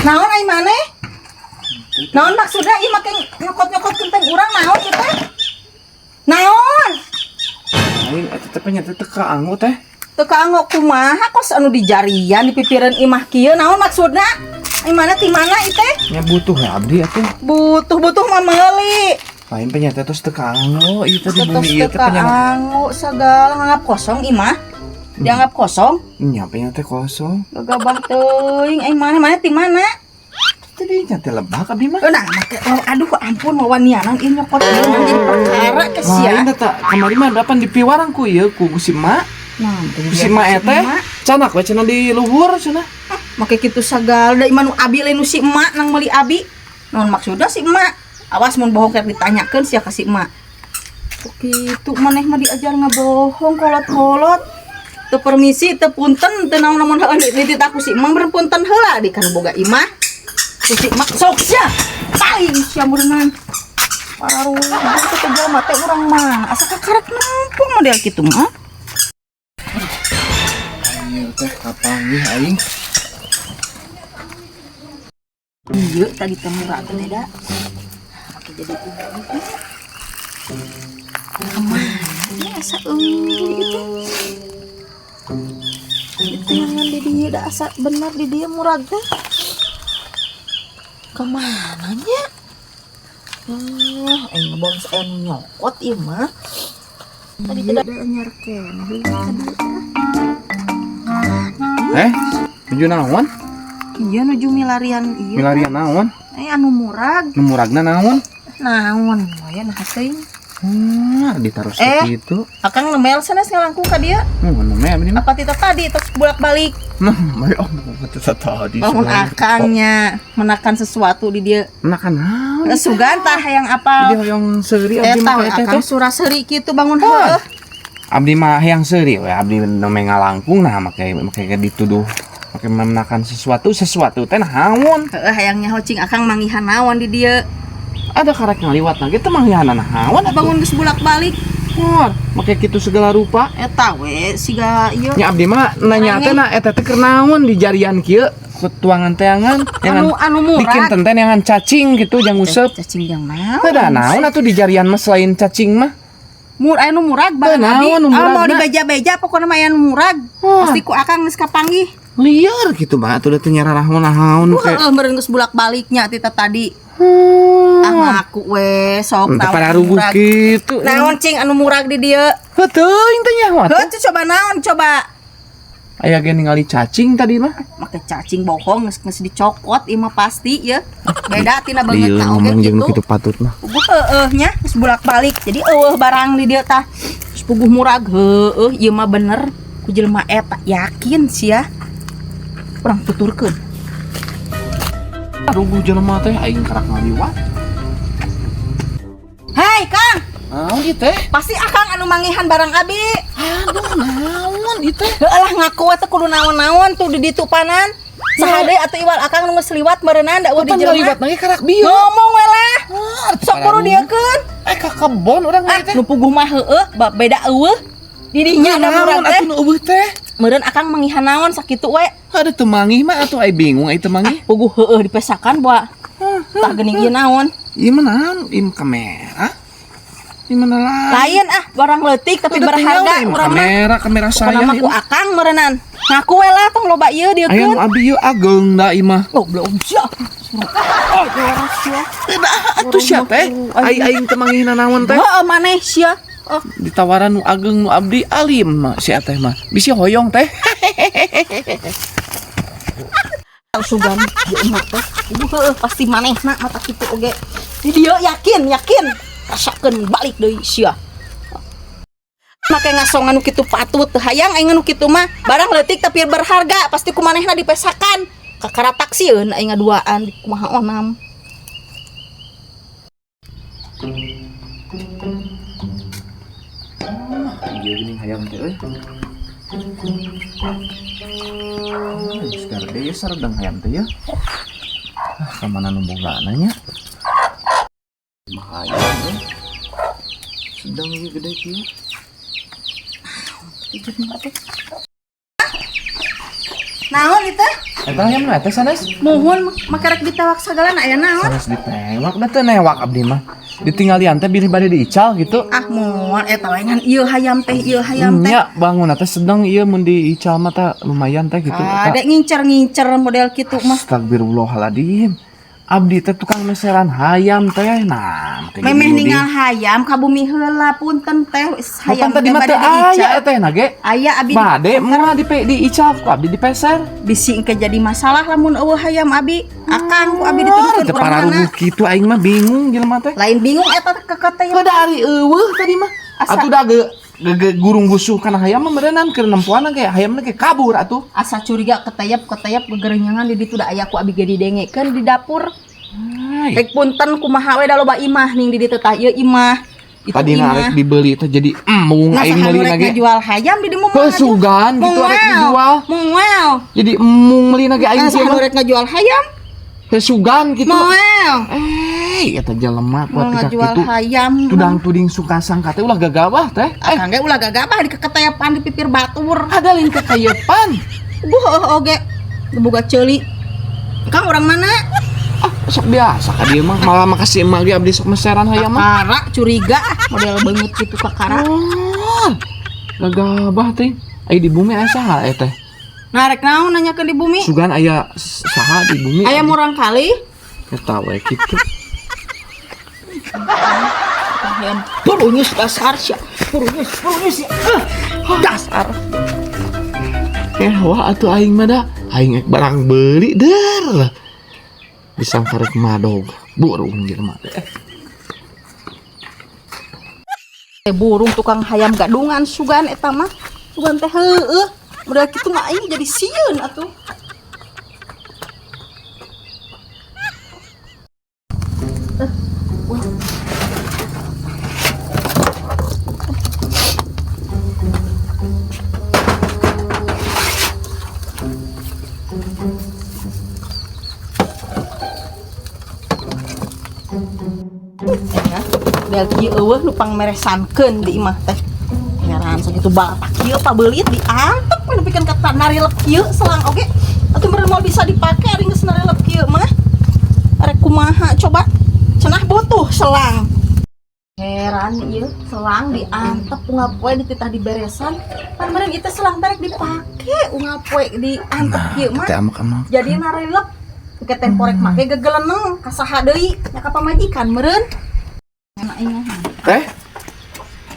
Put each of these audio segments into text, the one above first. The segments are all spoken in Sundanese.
Naon ai maneh? Naon maksudna ieu make nyokot-nyokot kenteng urang, naon ieu teh? Naon? Lain eta teh, nya teh teu kaanggo teh. Teu kaanggo kumaha, kos anu dijarian di pipireun imah kieu, naon maksudna? Ai mana, ti mana ieu teh? Nya butuh ya abdi atuh. Butuh-butuh mah meuli. Lain, nya teh tos teu kaanggo ieu teh di Terus bumi ieu teu teh nya. kaanggo sagala, nganggap kosong imah. Dianggap kosong. Nya nya teh kosong. Gagabah teuing ai mana, mana ti mana? Tadi nya teh lebak abdi mah. Eh, nah, make, oh, aduh ampun, wawanianan ieu nyokot ieu mah jadi perkara ke sia. Lain teh, kamari mah dapan dipiwarang ku ieu ku si emak. Nah, Ku si emak teh canak we cenah di luhur cenah. Make kitu sagala, da imah nu abi lain nu si emak nang meuli abi. Naon maksudna si emak? Awas mun bohong, kayak ditanyakeun sia ka si emak. Kok kitu maneh mah, diajar ngabohong kolot-kolot. Teu permisi, teu punten, teu naon, lamun heueuh dititah ku si emak meureun punten heula di kan boga imah. Ku si emak sok sia. Paling sia meureunnan. Pararuh teh jelema teh urang mah asa kakarek nempo model kitu mah. Ieu teh kapanggih aing. Iya, tadi teh murah teh da. Make jadi udah. Kemana ya asa euy itu? Itu yang di dia da asa bener di dia murag teh. Kemana nya? Ah, aing ngebong saya nu nyokot ieu mah. Tadi teh da anyar keneh tadi. Eh, nuju naon? Iya, nuju milarian ieu. Milarian naon? Eh, anu murag. Nu muragna naon? Naon ya, nah teuing. Ditaruh Eh. segitu. Akang nemel sanes ngalangkung ka dieu. Nemel abdi mah. Apa tita tadi terus bolak-balik? Nah, mari oh tita tadi. Bangun akangnya menakan sesuatu di dia. Menakan naon? Sugan tah yang apa? Jadi hoyong seuri abdi Eta mah we ka akang teh. surah seuri kitu bangun heueuh. Abdi mah hayang seuri we, abdi nembe ngalangkung, nah make make dituduh make menakan sesuatu, sesuatu teh naon? Heueuh, hayang nyaho cing akang manggihan naon di dieu. Ada karek ngaliwat nah kitu manggihan naon atuh? Bangun geus bolak-balik. Hor, make kitu segala rupa. Eta we siga ieu. Nya abdi mah nanya teh, na eta teh keur naon di jarian kieu ku tuangan teangan? Anu anu murag. Bikin tenten yang cacing gitu jang nguseup. Cacing jang naon? Teu da naon atuh di jarian mah selain cacing mah. Mur aya nu murag barang Teu abi. naon nu Ah, mau muragna. dibeja-beja pokokna mah aya nu murag. Wah. Pasti ku akang geus kapanggih. Liar gitu mah atuh da teu nyararahon naon Wah, kayak. heueuh meureun geus bolak-baliknya tita tadi. Ah, ngaku we sok Entah naon pada anu ruguh murag. gitu. Naon cing anu murag di dieu? Heuh, teuing teh nyaho atuh. Heuh, coba naon coba. Aya ge ningali cacing tadi mah. Make cacing, bohong, geus geus dicokot ieu mah pasti ya. Beda tina banget Lieur na oge ngomong jeung nu kitu. kitu patut mah. Puguh heueuh nya geus bolak-balik. Jadi eueuh barang di dieu tah. Geus puguh murag heueuh ieu mah bener ku jelema eta, yakin sia. Urang tuturkeun. Ruguh jelema teh, aing karak ngaliwat. Hei Kang, Naon ieu teh? Pasti akang anu manggihan barang abi. Aduh, naon ieu teh? Heueuh lah, ngaku we teh kudu naon-naon tuh di ditu panan. Saha deui atuh iwal akang nu geus liwat meureunnan da eueuh di Pan jelema. ngaliwat lagi karak bieu. Ngomong we lah. Sok buru dieukeun. Eh, ka kebon urang mah Ah, teh. nu puguh mah heueuh, bab beda eueuh. Di dinya ada Naon murag teh. atuh nu eueuh teh? Meureun akang manggihan naon sakitu we. Ada teu manggih mah atuh, ai bingung ai teu manggih. Puguh heueuh dipesakan boa. Tah geuning ieu naon? Ieu mah naon? Ieu mah kamera. Di mana lah? Lain ah, barang leutik tapi Udah berharga tinggal deh, urang mah. kamera kamera Pokona saya. mah ku akang meureunnan. Ngaku we lah, tong loba ieu Aya dieukeun. nu abdi ieu ageng da ieu mah. Goblok sia. Oh, jorok sia. Atuh sia teh. Ai aing teu manggihna naon teh? Heeh, maneh sia. Oh, Ditawaran nu ageng nu abdi alim mah si teh mah. Bisi hoyong teh. Sugan ieu emak teh. Ibu heueuh pasti manehna mata kitu oge. Di dieu yakin, yakin. Rasakeun balik deui sia. Make ngasongan nu kitu patut teu hayang aing nu kitu mah. Barang leutik tapi berharga, pasti ku manehna dipesakan. Kakara taksieun aing ngaduaan di kumaha onam. Ieu geuning hayam teh euy. Geus gede ya saredang hayam teh ya. Ah, ka mana nu bogana nya? Mah hayam euy. Sedang ieu gede kieu. Naon itu? Eta hayam nu eta sanes? Muhun make rek ditewak sagala aya naon? Sanes ditewak da teu newak abdi mah. Ditinggalian teh bilih bade diical gitu. Ah moal eta we ngan ieu hayam teh, ieu hayam teh. Nya bangun teh sedang ieu mun diical mah teh lumayan teh gitu. Ah, dek ngincer-ngincer model kitu mah. Astagfirullahaladzim. Abdi teh tukang meseran hayam teh. Nah, make Memeh jadi ningal hayam ka bumi heula, punten teh hayam hayam tadi mah teh teu bade aya diical. teh na ge. Aya abi. Bade moal di diical ku abdi dipeser. Bisi engke jadi masalah lamun eueuh hayam abi. Akang ku abi dituduhkeun Teu urang mana. pararuguh kitu aing mah bingung jelema teh. Lain bingung eta kekete. Kada ari eueuh tadi mah. Asa- Atuh da ge ge gurung gusuh kana hayam mah meureunnan keur nempoan ge hayamna ge kabur atuh. Asa curiga ketayap ketayap gegerenyangan di ditu da aya ku abi ge didengekeun di dapur. Hai. Rek punten kumaha we da loba imah ning di ditu tah ieu imah. Itu Tadi imah. rek dibeli teh jadi embung Nah, aing saha nu meuli rek ge. ngajual hayam di dieu mah? Kesugan gitu rek dijual. Moal. Jadi embung meuli ge aing Nah, sih saha nu mah. rek ngajual hayam? Kesugan gitu. Moal. Eh, eta jelema Mau kuat tika ngajual kitu. hayam. Tudang tuding suka sangka teh ulah gagabah teh. Eh, Akang ge ulah gagabah di keketayapan di pipir batur. ada lain kekayepan. Buh heuh oge. Boga ceuli. Kang orang mana? Ah, sok biasa ka dieu mah. Malah makasih emak ge abdi sok meseran hayam mah. Kakara curiga ah, model banget gitu kakara. Oh, gagabah teh. Aya di bumi aya saha eta teh? Nah, rek naon nanyakeun di bumi? Sugan aya saha di bumi? Aya murang kali. Eta we kitu. Hayam purunyus dasar sia. Purunyus, purunyus sia. Ah, dasar. Eh, wah atuh aing mah da. Aing ek barang beuli der. Disangka rek madog. Burung jelema teh. Eh, burung tukang hayam gadungan sugan eta mah. Sugan teh heueuh. Model kitu mah aing jadi sieun atuh. Eh, wah. Ya, model kieu eueuh nu pangmeresankeun di imah teh. Heran sakitu balatak kieu pabeulit diantep we nepikeun ka narilep kieu selang oge. Atuh meureun moal bisa dipake ari geus narilep kieu mah. Arek kumaha coba? Cenah butuh selang. Heran ieu selang diantep unggal poe dititah diberesan. Pan meureun ieu teh selang teh rek dipake unggal poe diantep kieu mah. Teh amak-amak. Jadi narilep ke temporek make gegeleneng ka saha deui nya ka pamajikan meureun. Enak aing mah. Teh.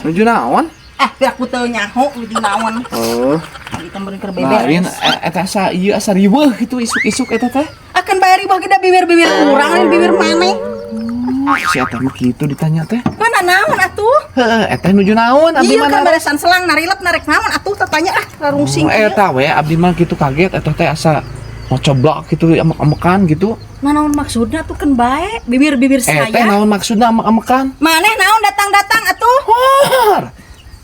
Nuju naon? Ah, biar aku teu nyaho nuju naon. Oh, Kita meureun keur lain beberes. eta asa ieu asa riweuh gitu isuk-isuk eta teh. Akan bayar ribah gede bibir-bibir urang lain bibir maneh. Si eta mah kitu ditanya teh. Mana naon atuh? Heeh, eta nuju naon abdi Iya mah kan beresan selang narilep narek naon atuh tatanya ah rarungsing Oh, eta we abdi mah gitu kaget eta teh asa mau coblok gitu amek-amekan gitu. Nah, naon maksudna tuh kan bae bibir-bibir Eh teh saya. naon maksudna amek-amekan? Maneh naon datang-datang atuh? Hor.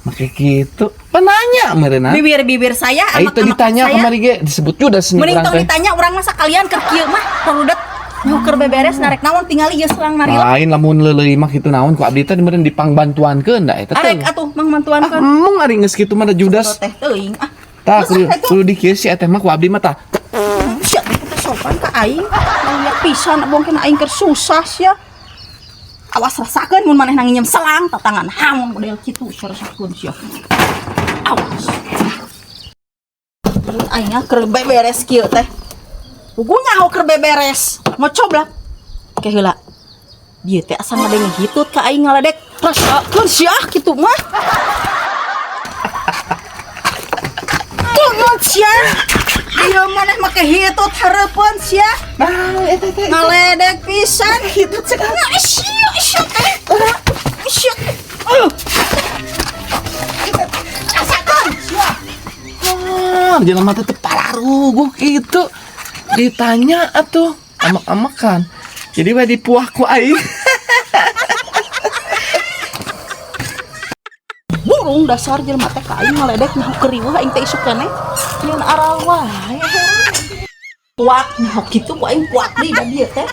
Make kitu. Penanya meureunna. Bibir-bibir saya Ai teu amek-amekan ditanya saya. kamari ge disebut juda seni Mending urang tong teh. ditanya urang masa kalian keur kieu mah parudet nu keur beberes narek naon tingali ieu selang narilep. Lain lamun leuleui mah kitu naon ku abdi teh meureun dipangbantuankeun da eta teh. Arek atuh mangmantuankeun. Ah, embung ari geus kitu mah da judas. Teh teuing ah. Tah Geus, kudu ah, itu. kudu dikieu si eta mah ku abdi mah tah. Sia teh sopan ka aing. Nangnya pisan bongkeun aing keur susah sia. Awas rasakeun mun maneh nginjem selang tatangan hamun model kitu sia rasakeun sia. Awas. Mun aing keur beberes kieu teh. Puguh nyaho keur beberes. Ngocoblak. Ke heula. Dia teh asa ngadenge hitut ka aing ngaledek. Rasakeun sia kitu mah. Kunaon sia? Ieu maneh make hitut hareupeun sia. Nah, eta teh. Ngaledek pisan hitut sekarang. Sia sia teh. Sia. Rasakeun sia. Ah, jelema teh teu pararuguh kitu. Ditanya atuh amek-amekan. Jadi we dipuah ku aing. Burung dasar jelema teh ka aing ngaledek nyaho keur riweuh aing teh isuk keneh. Nyeun aral wae heran. Puak nyaho kitu ku aing puak deui da dieu teh.